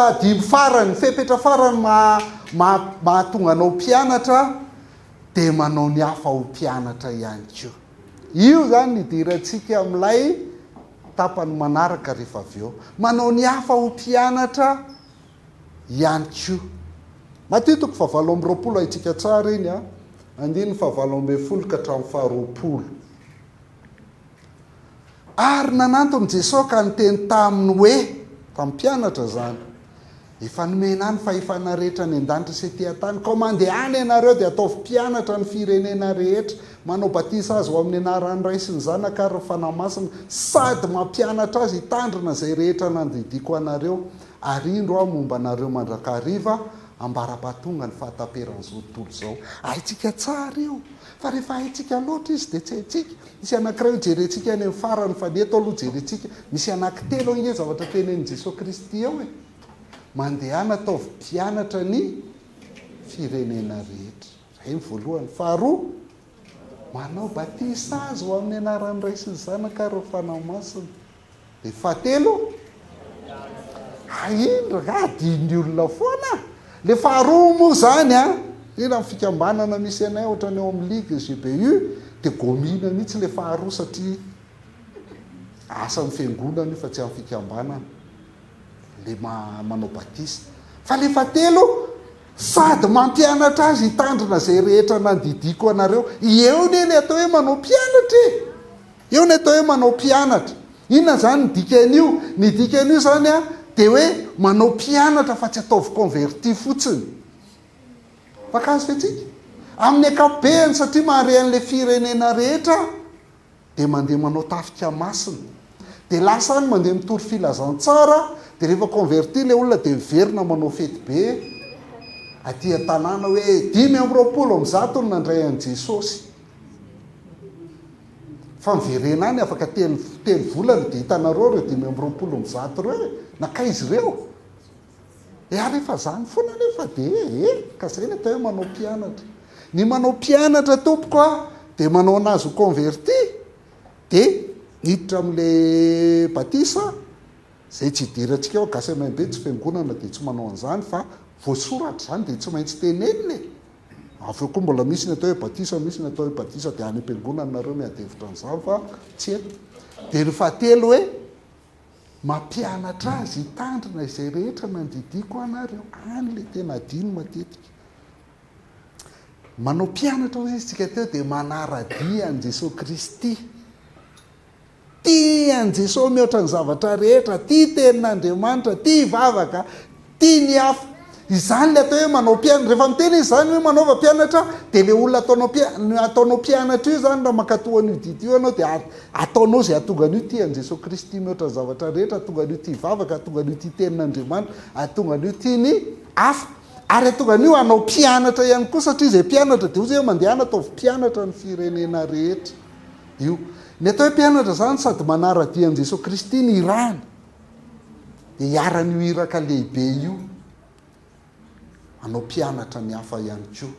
fahadimy farany, fepetra farany maha mahatonga anao mpianatra dia manao ny hafa ho mpianatra ihany koa. Io izany no idirantsika amin'ilay tapany manaraka rehefa avy eo. Manao ny hafa ho mpianatra ihany koa. Matio toko fahavalo amby 20 haintsika tsara iny an, andininy fahavalo 18 ka hatramin'ny faharoapolo. Ary nanantona Jesoa ka niteny taminy hoe, tamin'ny mpianatra izany, Efa nomena ahy ny fahefana rehetra any an-danitra sy ety an-tany, koa mandehana ianareo dia ataovy mpianatra ny firenena rehetra, manao batisa azy ho amin'ny anaran'ny Ray sy ny Zanaka ary ny Fanahy Masina, sady mampianatra azy hitandrina izay rehetra nandidiako anareo, ary indro aho momba anareo mandrakariva, ambara-pahatonga ny fahataperan'izao tontolo izao. Haintsika tsara io, fa rehefa haintsika loatra izy dia tsy haintsika. Misy anankiray ho jerentsika any amin'ny farany fa ny eto aloha jerentsika. Misy anankitelo ange zavatra tenenin'i Jesoa Kristy eo e. Mandehana ataovy mpianatra ny firenena rehetra. Izay ny voalohany. Faharoa, manao batisa azy ho amin'ny anaran'ny Ray sy ny Zanaka ary ny Fanahy Masina. Dia fahatelo, hay iny rangaha adin'ny olona foana. Le faharoa moa zany an, indrindra amin'ny fikambanana misy anay ohatran'ny ao amin'ny ligue GBU, dia gomina mihitsy le faharoa satria asan'ny fiangonana io fa tsy an'ny fikambanana le manao batisa. Fa le fahatelo, sady mampianatra azy hitandrina izay rehetra nandidiako anareo. Eo anie le atao hoe manao mpianatra e! Eo ny atao hoe manao mpianatra. Inona izany ny dikan'io? Ny dikan'io izany dia hoe manao mpianatra fa tsy ataovy converti fotsiny. Fakasika antsika. Amin'ny ankapobeny satria mahare an'ilay firenena rehetra dia mandeha manao tafika masina. Dia lasa any mandeha mitory filazantsara dia rehefa converti ilay olona dia miverina manao fety be aty an-tanàna hoe 125 no nandray an'i Jesosy. Fa miverena any afaka telo telo volana dia hitanareo ireo 125 ireo e! Nankaiza ireo? E ary efa zany foana anefa dia e! Ka zay ny atao hoe manao mpianatra. Ny manao mpianatra tompoko a dia manao anazy ho converti dia miditra amin'le batisa izay tsy idirantsika ao, gasy MMB tsy fiangonana dia tsy manao an'izany fa voasoratra izany dia tsy maintsy tenenina e! Avy eo koa mbola misy ny atao hoe batisa, misy ny atao hoe batisa dia any am-piangonana nareo miady hevitra an'izany fa tsy eto. Dia ny fahatelo hoe mampianatra azy hitandrina izay rehetra nandidiako anareo. Any ilay tena adino matetika. Manao mpianatra hoy izy tsika teo dia manara-dia an'i Jesoa Kristy. Tia an'i Jesoa mihoatra ny zavatra rehetra, tia tenin'Andriamanitra, tia hivavaka, tia ny hafa. Izany ilay atao hoe manao mpianatra. Rehefa miteny izy izany hoe manaova mpianatra dia ilay olona ataonao mpianatra, ataonao mpianatra io izany raha mankatò an'io didy io ianao dia ataonao izay hahatonga an'io tia an'i Jesoa Kristy mihoatra ny zavatra rehetra, hahatonga an'io tia hivavaka, hahatonga an'io tia tenin'Andriamanitra, hahatonga an'io tia ny hafa. Ary hahatonga an'io hanao mpianatra ihany koa satria izay mpianatra dia hoy izy hoe mandehana ataovy mpianatra ny firenena rehetra. Io. Ny atao hoe mpianatra izany sady manara-dia an'i Jesoa Kristy ny irahany, dia iharan'io iraka lehibe io, manao mpianatra ny hafa ihany koa.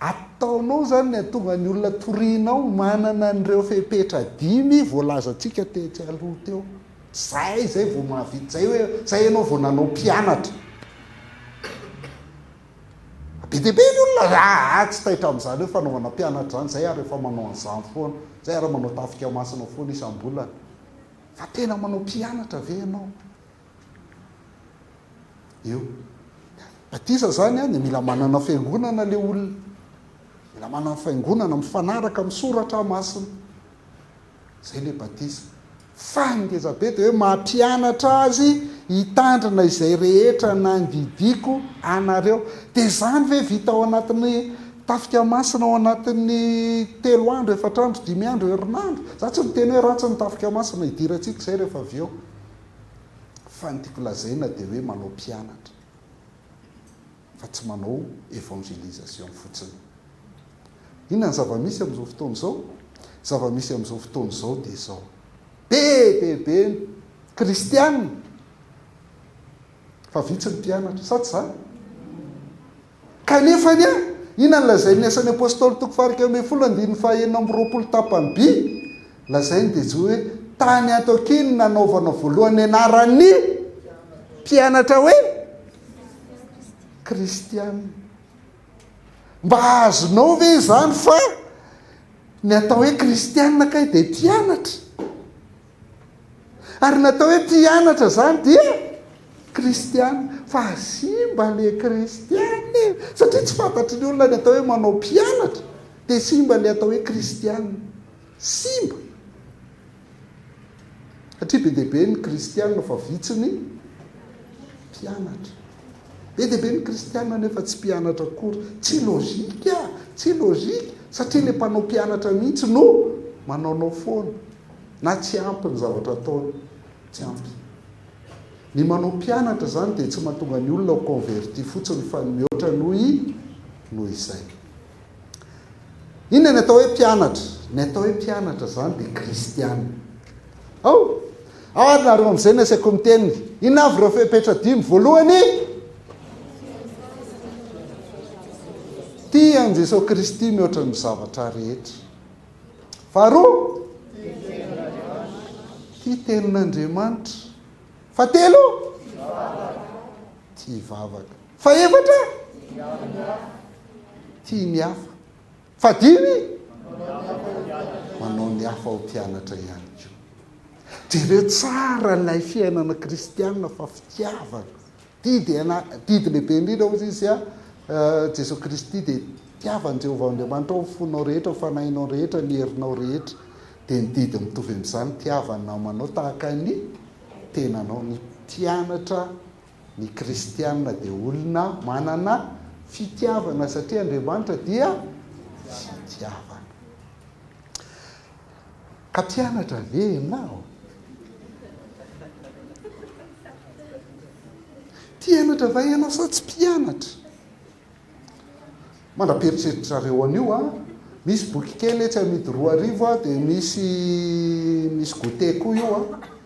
Ataonao izany ny hahatonga ny olona torianao manana an'ireo fepetra dimy voalazantsika tetsy aloha teo. Zay izay vao mahavita, zay hoe zay ianao vao nanao mpianatra. Be dia be ny olona aa tsy taitra amin'izany hoe fanaovana mpianatra izany, izay ary efa manao an'izany foana, izay ary manao tafika masina foana isam-bolana. Fa tena manao mpianatra ve ianao? Io. Batisa izany an, dia mila manana fiangonana ilay olona. Mila manana fiangonana mifanaraka amin'ny soratra masina. Izay ilay batisa. Fa ny ngeza be dia hoe mampianatra azy hitandrina izay rehetra nandidiako anareo. Dia izany ve vita ao anatin'ny tafika masina ao anatin'ny telo andro, efatra andro, dimy andro, herinandro? Za tsy miteny hoe ratsy ny tafika masina, hidirantsika izay rehefa avy eo. Fa ny tiako lazaina dia hoe manao mpianatra fa tsy manao évangélisation fotsiny. Inona ny zava-misy amin'izao fotoana izao? Ny zava-misy amin'izao fotoana izao dia izao, be dia be ny kristiana fa vitsy ny mpianatra, sa tsy izany? Kanefa anie, inona no lazain'ny Asan'ny Apostoly toko faha-11 andininy faha-26 tapany by? Lazainy dia hoe tany Antiokia no nanaovana voalohany ny anaran'ny. Mpianatra hoe? Kristiana. Mba azonao ve izany fa ny atao hoe kristiana kay dia mpianatra? Ary ny atao hoe mpianatra izany dia kristiana. Fa simba le kristiana e! Satria tsy fantatry ny olona ny atao hoe manao mpianatra, dia simba le atao hoe kristiana. Simba! Satria be dia be ny kristiana fa vitsy ny mpianatra. Be dia be ny kristiana nefa tsy mpianatra akory. Tsy logique! Tsy logique! Satria le mpanao mpianatra mihitsy no manaonao foana. Na tsy ampy ny zavatra ataony. Tsy ampy. Ny manao mpianatra izany dia tsy mahatonga ny olona ho converti fotsiny fa ny mihoatra noho i noho izay. Inona ny atao hoe mpianatra? Ny atao hoe mpianatra izany dia kristiana. Ao! Ao ary nareo amin'izay ny asaiko miteny. Inona avy ireo fepetra dimy? Voalohany, tia an'i Jesoa Kristy mihoatra ny zavatra rehetra. Faharoa, tia tenin'Andriamanitra. Fahatelo, tia vavaka. Fahefatra, tia ny hafa. Fahadimy, manao ny hafa ho mpianatra ihany koa. Jereo tsara ilay fiainana kristianina fa fitiavana. Didy ana, didy lehibe indrindra hozy izy a, Jesoa Kristy dia tiava an'i Jehovah Andriamanitrao ny fonao rehetra, ny fanahinao rehetra, ny herinao rehetra. Dia ny didy mitovy amin'izany, tiava ny namanao tahaka ny tenanao. Ny mpianatra, ny kristiana dia olona manana fitiavana satria Andriamanitra dia fitiavana. Ka mpianatra ve ianao? Mpianatra va ianao sa tsy mpianatra? Mandra-pieritreritrareo an'io a, misy boky kely etsy amidy 2000 a, dia misy misy goûter koa io a.